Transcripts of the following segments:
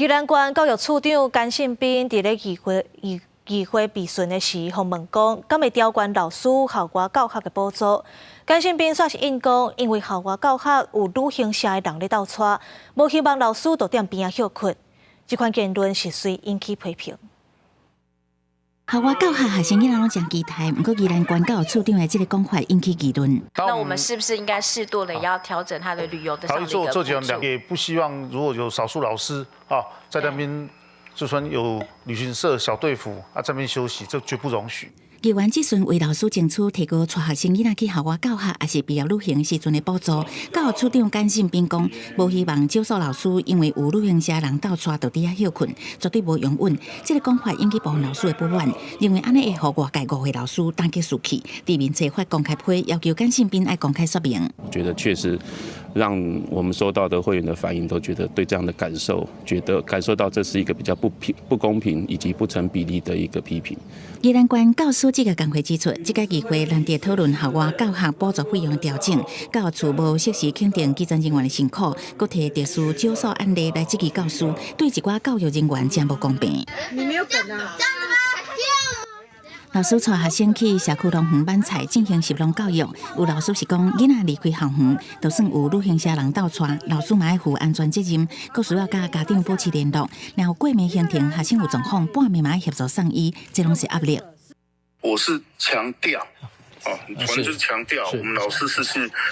宜蘭縣教育處長甘信斌佇咧議會備詢的時，予問講，敢會調懸老師校外教學的補助？甘信斌煞是應講，因為校外教學有旅行社的人咧鬥帶，無希望老師就踮邊仔歇睏。這款言論是隨引起批評。校外教學學生囡仔攏誠期待，毋過宜蘭縣教育處長的這个講法引起議論。那我們是不是應該適度的要調整他的旅遊的上的一個補助？也不希望如果有少數老師啊，在那邊就算有旅行社小隊輔啊，在那邊休息，這絕不容許。議員質詢為老師爭取提高帶學生囡仔去校外教學，抑是畢業旅行的時陣的補助。教育處長甘信斌講，無希望少數老師因為有旅行社人鬥帶，就佇遐歇睏，絕對無容忍。這个講法引起部分老師的不滿，認為按呢會予外界誤會老師打擊士氣。佇面冊發公開批，要求甘信斌愛公開說明。我覺得確實讓我們收到的會員的反應，都覺得對這樣的感受，覺得感受到這是一個比較不平、不公平以及不成比例的一個批評。宜蘭縣教師職業工會指出，這屆議會難得討論校外教學補助費用的調整，教育處無適時肯定基層人員的辛苦，閣提特殊少數案例來質疑教師，對一寡教育人員誠無公平。你沒有梗啊？老師帶學生去社區農園買菜進行食農教育，有老師是講，囡仔離開校園，就算有旅行社人鬥帶，老師嘛愛負安全責任，閣需要佮家長保持聯絡。然後過暝行程，學生有狀況，半暝嘛愛協助送醫，這攏是壓力。我是強調，哦，反正就是強調，我們老師是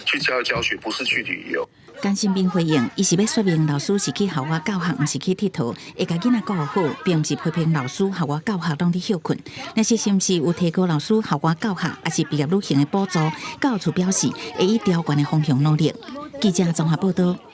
去教育教學，不是去旅遊。甘信斌回應，伊是欲說明老師是去校外教學，毋是去𨑨迌，會共囡仔顧好，並毋是批評老師校外教學攏佇歇睏。若是是毋是有提高老師校外教學，抑是畢業旅行的補助？教育處表示會以調懸的方向努力。記者綜合報道。